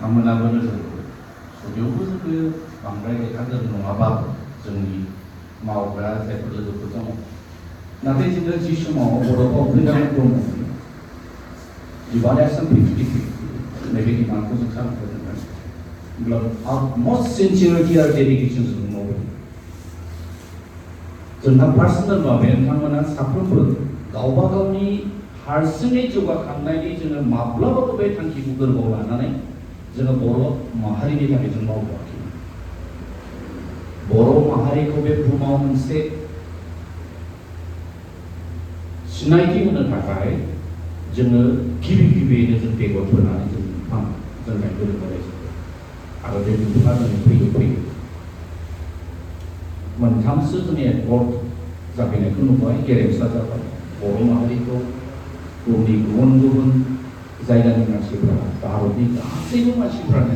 बिथांमोनाबो नोजोर होयो जुदियावबो जोङो बांद्राय हादोर नङाबाबो जोंनि मावग्रा जायफोर लोगोफोर दङ नाथाय जोङो जि समाव बड'फा उपेन्द्रनाथ ब्रह्मनि डिभाइडेसन 50-50 नैबे डिमान्डखौ जों खालामबोदोंमोन अब्ला utmost sincerity आरो डेडिकेसन जों मावदों जोंहा पार्सनेल भाबे नोंथांमोना साफ्रोमबो गावबा गावनि हारसिङै जौगाखांनायनि जोङो माब्लाबाबो बे थांखिखौ गोरबोआव लानानै जोङो बर' माहारिनि थाखाय जों मावबोआखै बर' माहारिखौ बे बुहुमाव मोनसे सिनायथि होनो थाखाय जोङो गिबियैनो जों बेगर फोनानै जों बिफां जों गायबोदों आरो बे बिफाङा जों फैयो मोनथामसो जोंनि एकर्ड जाफैनायखौ नुबाय गेरेमसा जाबाय बर' माहारिखौ बुहुमनि गुबुन गुबुन जायगानि मानसिफ्रा भारतनि गासैबो मानसिफ्रानो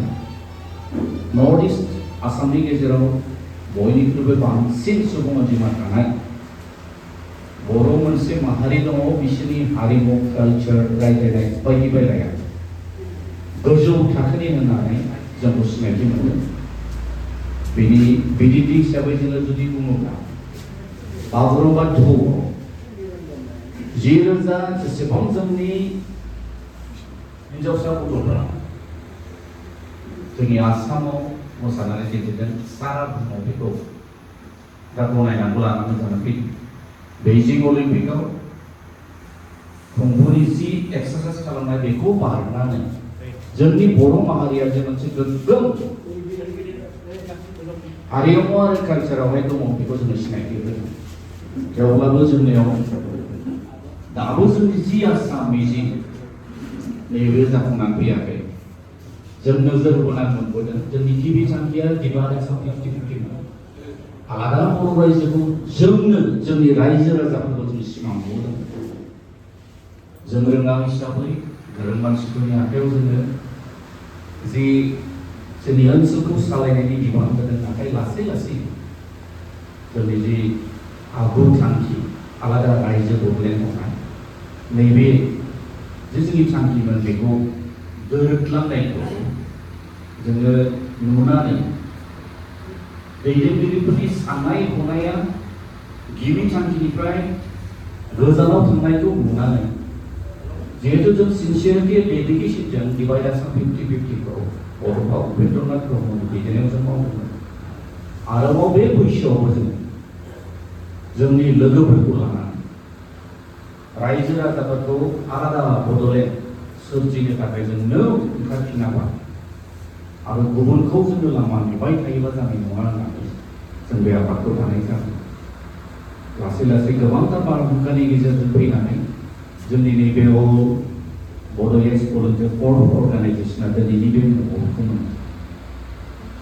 नर्थ इस्ट आसामनि गेजेराव बयनिख्रुइबो बांसिन सुबुं अनजिमा थानाय बर' मोनसे माहारि दङ बिसोरनि हारिमु कालचार रायज्लायनाय बायदि बायलाया गोजौ थाखोनि होननानै जोंखौ सिनायथि मोनो बेनि बिदिन्थि हिसाबै जोङो जुदि बुङोब्ला बागुरुम्बा दोहौआव 10,000 जेसेबां जोंनि हिन्जावसा गथ'फोरा जोंनि आसामाव मोसानानै दिन्थिदों सारा बुहुमाव बेखौ दा गनायनांगौ लानानै जानो फैदों बेइजिं अलिम्पिकआव खुंफुनि जि एक्सारसाइज खालामनाय बेखौ बारनानै जोंनि बर' माहारिया जे मोनसे गोग्गोम हारिमु आरो कालचारावहाय दङ बेखौ जोङो सिनायथि होदों थेवब्लाबो जोंनियाव दाबो जोंनि जि आसा मिजिं नैबे जाफुंनानै फैयाखै जों नोजोर होनानै मोनबोदों जोंनि गिबि थांखिया डिभाइडेसन 50-50 आलादा बर' रायजोखौ जोंनो जोंनि रायजो राजाफोरखौ जों सिमां नुदों जों रोङा हिसाबै गोरों मानसिफोरनि आखायाव जोङो जि जोंनि ओनसोलखौ सालायनायनि बिबान होदों नाथाय लासै लासै जोंनि जि आगु थांखि आलादा रायजो बदलेण्ड होनाय नैबे जे जोंनि थांखिमोन बेखौ गोरोबलांनायखौ जोङो नुनानै दैदेनगिरिफोरनि साननाय हनाया गिबि थांखिनिफ्राय गोजानाव थांनायखौ नुनानै जिहेतु जों सिनसियारिटि डेडिकेसनजों डिभाइडेसन 50-50खौ बड'फा उपेन्द्रनाथ ब्रह्मनि दैदेननायाव जों मावदोंमोन आरोबाव बे बैसोआवबो जोंनि लोगोफोरखौ लानानै रायजो राजाफोरखौ आलादा बड'लेण्ड सोरजिनो थाखाय जोंनो ओंखारफिनाबा आरो गुबुनखौ जोङो लामा नुबाय थायोबा जानाय नङा होननानै जों बे आफादखौ दानाय जादों लासै लासै गोबांथार बारहुंखानि गेजेरजों फैनानै जोंनि नैबे बड'लेण्ड भलुन्टियार कर्प अर्गानाइजेसना दिनैनि बे महरखौ मोनो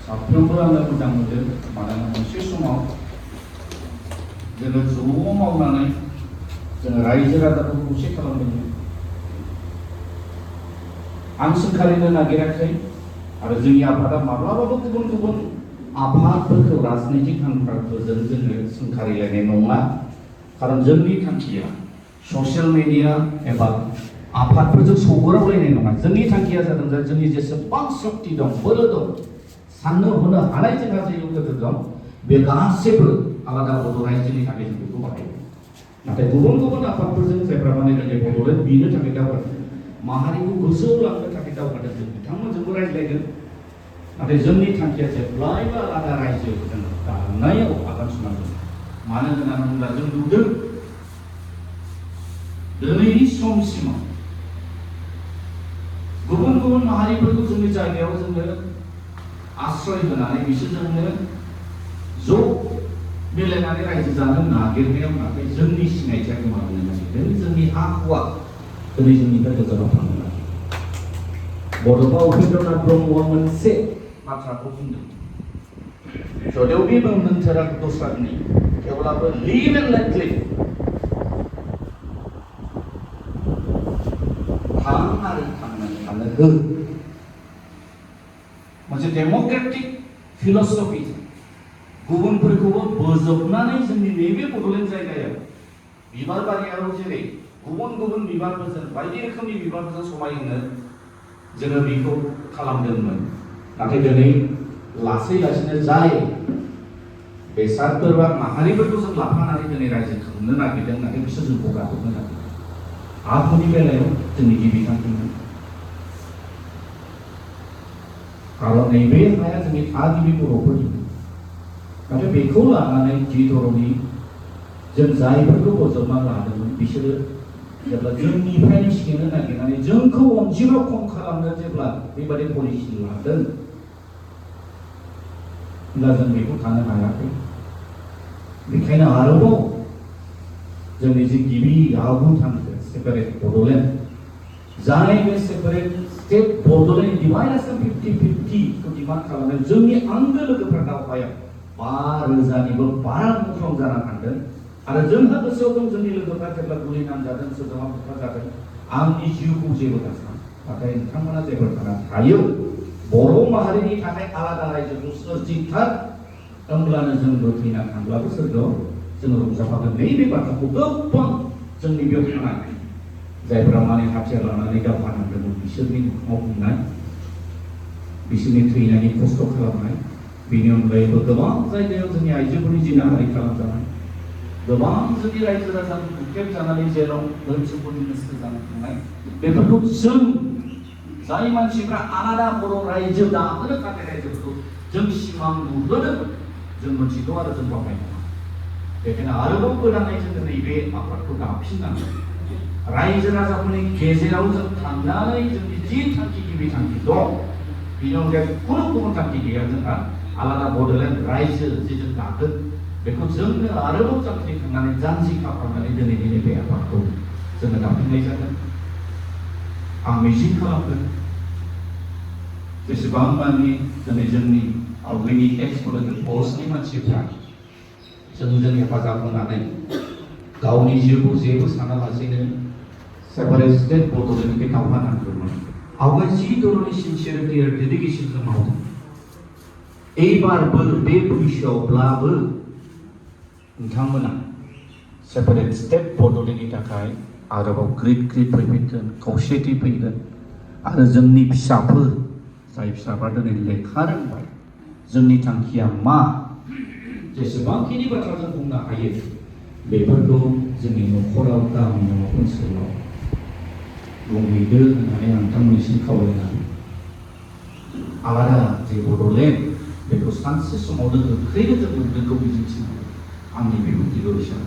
साफ्रोमबो आङो मोजां मोनदों मानोना मोनसे समाव जोङो ज' मावनानै जोङो रायजो राजाखौ खौसे खालामदोंमोन आं सोंखारिनो नागिराखै आरो जोंनि आफादा माब्लाबाबो गुबुन गुबुन आफादफोरखौ राजनितिक हान्जाफोरजों जोङो सोंखारिलायनाय नङा खारन जोंनि थांखिया ससियेल मिडिया एबा आफादफोरजों सौग्रावलायनाय नङा जोंनि थांखिया जादों जे जोंनि जेसेबां शक्ति दं बोलो दं साननो हनो हानाय जोंहा जे गोहो दं बे गासैबो आलादा बड' रायजोनि थाखाय जों बेखौ बाहायो नाथाय गुबुन गुबुन आफादफोरजों जायफ्रा माने दिनै बड'लेण्ड बिनो थाखाय दावगादों माहारिखौ गोजौआव लांनो थाखाय दावगादों जों बिथांमोनजोंबो रायज्लायदों नाथाय जोंनि थांखिया जेब्लायबो आलादा रायजो जों दानायाव आगान सुरनांगौ मानो होननानै बुङोब्ला जों नुदों दिनैनि समसिमाव गुबुन गुबुन माहारिफोरखौ जोंनि जायगायाव जोङो आश्रय होनानै बिसोरजोंनो ज' मिलायनानै रायजो जानो नागिरनायाव नाथाय जोंनि सिनायथिया गोमालांनो नागिरदों जोंनि हा हुआ दिनै जोंनिफ्राय गोजानाव थांनो नागिरदों बड'फा उपेन्द्रनाथ ब्रह्मआ मोनसे बाथ्राखौ बुंदों जदिव बे मोनथारा दस्रानि थेवब्लाबो लिभ एन्ड लेट लिभ थां आरो थांनानै थानो हो मोनसे डेम'क्रेटिक फिल'सफि गुबुनफोरखौबो बोजबनानै जोंनि नैबे बड'लेण्ड जायगायाव बिबार बारियाव जेरै गुबुन गुबुन बिबारफोरजों बायदि रोखोमनि बिबारफोरजों समायहोनो जोङो बेखौ खालामदोंमोन नाथाय दिनै लासै लासैनो जाय बेसादफोर बा माहारिफोरखौ जों लाफानानै दिनै रायजो खालामनो नागिरदों नाथाय बिसोर जोंखौ गादबनो नागिरदों आफुनि बेलायाव जोंनि गिबि थांखिमोन खारन नैबे हाया जोंनि थागिबि बर'फोरनि नाथाय बेखौ लानानै जि धरनि जों जायफोरखौ बजबना लादोंमोन बिसोरो जेब्ला जोंनिफ्रायनो सिखिनो नागिरनानै जोंखौ अनजिमा खम खालामनो जेब्ला बेबादि पलिसि लादों होनब्ला जों बेखौ थानो हायाखै बेखायनो आरोबाव जोंनि जि गिबि आगु थांखि सेपारेट बड'लेण्ड जाय बे सेपारेट स्टेट बड'लेण्ड डिभाइडेसन 50-50 खौ डिमान्ड खालामनाय जोंनि आंगो लोगोफोरा दावहायाव 5,000निबो बारा मुंख्लं जाना थांदों आरो जोंहा गोसोआव दं जोंनि लोगोफ्रा जेब्ला गुलि नांजादों सोरजोंबा बुथारजादों आंनि जिउखौ जेबो दासान नाथाय नोंथांमोना जेबो थायो बर' माहारिनि थाखाय आलादा रायजोखौ सोरजिथार होमब्लानो जोंबो थैना थांब्लाबो सोरगोआव जोङो रंजाफागोन नैबे बाथ्राखौ गोबां जोंनि बेयाव थानाय जायफोरा माने हाथियार लानानै दावहा नांदोंमोन बिसोरनि मोखाङाव बुंनाय बिसोरनि थैनायनि खस्थ' खालामनाय बेनि अनगायैबो गोबां जायगायाव जोंनि आइजोफोरनि जिनाहारि खालामजानाय गोबां जोंनि रायजो राजा बुख्रेब जानानै जेराव धोन सम्पति नस्थ जानो थांनाय बेफोरखौ जों जाय मानसिफ्रा आलादा बर' रायजो दाहोनो थाखाय रायजोफोरखौ जों सिमां नुबोदों जों मोनथिगौ आरो जों बावनाय नङा बेखायनो आरोबाव गोदानै जोङो नैबे आफादखौ दाफिननांगोन रायजो राजाफोरनि गेजेराव जों थांनानै जोंनि जि थांखि गिबि थांखि दं बेनि अनगायै खुनु गुबुन थांखि गैया जोंहा आलादा बड'लेण्ड रायजो जि जों दागोन बेखौ जोंनो आरोबाव जांख्रिखांनानै जानजि खालामनानै दिनैनि नैबे आफादखौ जोङो दाफिननाय जागोन आं मिजिं खालामगोन जेसेबां मानि दिनै जोंनि आवगायनि एक्स पलिटिकेल फर्सनि मानसिफ्रा जोंजों हेफाजाब होनानै गावनि जिउखौ जेबो सानालासेनो सेपारेट स्टेट बड'लेण्डनि दावहा नांदोंमोन आवगाय जि धरननि सिनसियारिटि आरो डेडिकेसनजों मावदों एबारबो बे बैसोआवब्लाबो नोंथांमोना सेपारेट स्टेट बड'लेण्डनि थाखाय आरोबाव ग्रिद फैफिनगोन खौसेथि फैगोन आरो जोंनि फिसाफोर जाय फिसाफ्रा दिनै लेखा रोंबाय जोंनि थांखिया मा जेसेबांखिनि बाथ्रा जों बुंनो हायो बेफोरखौ जोंनि न'खराव गामियाव ओनसोलाव बुंहैदो होननानै आं नोंथांमोननिसिम खावलायनानै आलादा जे बड'लेण्ड बेखौ सानसे समावनो गोख्रैनो जों मोनगोनखौ मिजिंथिनानै आंनि बिबुंथिखौ एसेयावनो